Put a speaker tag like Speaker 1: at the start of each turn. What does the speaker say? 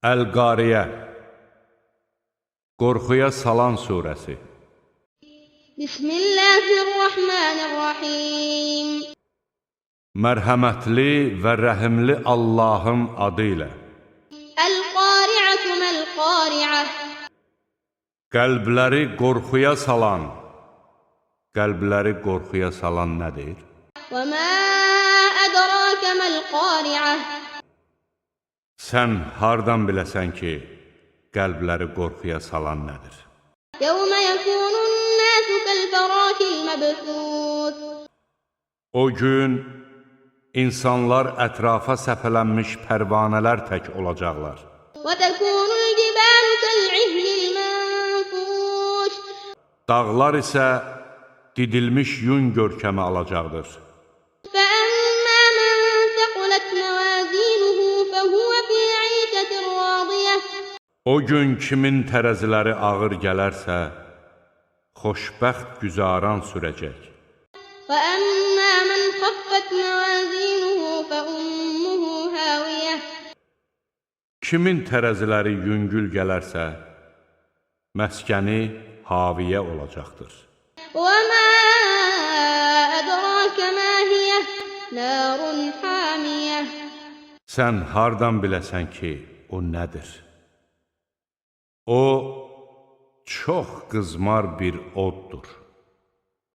Speaker 1: Əl-Qariyə Qorxuya salan surəsi.
Speaker 2: Bismillahirrahmanirrahim.
Speaker 1: Mərhəmətli və rəhimli Allahın adı ilə.
Speaker 2: El-Qari'atu mel-Qari'ah.
Speaker 1: Qəlbləri qorxuya salan. Qəlbləri qorxuya salan nədir?
Speaker 2: Və mə ədrake mel-Qari'ah.
Speaker 1: Sən hardan biləsən ki, qəlbləri qorxuya salan nədir?
Speaker 2: Yevmə yəkunun-nasu kəl-fərashil məbthus.
Speaker 1: O gün insanlar ətrafa səpələnmiş pərvanələr tək olacaqlar.
Speaker 2: Və təkunul-cibalu kəl-ihnil mənfuş.
Speaker 1: Dağlar isə didilmiş yun görkəmi alacaqdır.
Speaker 2: Fəəmmə mən səqulət məvəzinuhu fəhuvə fī 'işətin radiyə.
Speaker 1: O gün kimin tərəziləri ağır gələrsə, xoşbəxt güzaran sürəcək.
Speaker 2: وَأَمَّا مَنْ خَفَّتْ مَوَازِينُهُ فَأُمُّهُ هَاوِيَةٌ.
Speaker 1: Kimin tərəziləri yüngül gələrsə, məskəni haviyə olacaqdır.
Speaker 2: وَمَا أَدْرَاكَ مَا هِيَهْ نَارٌ حَامِيَةٌ.
Speaker 1: Sən hardan biləsən ki, o nədir? O, çox qızmar bir oddur.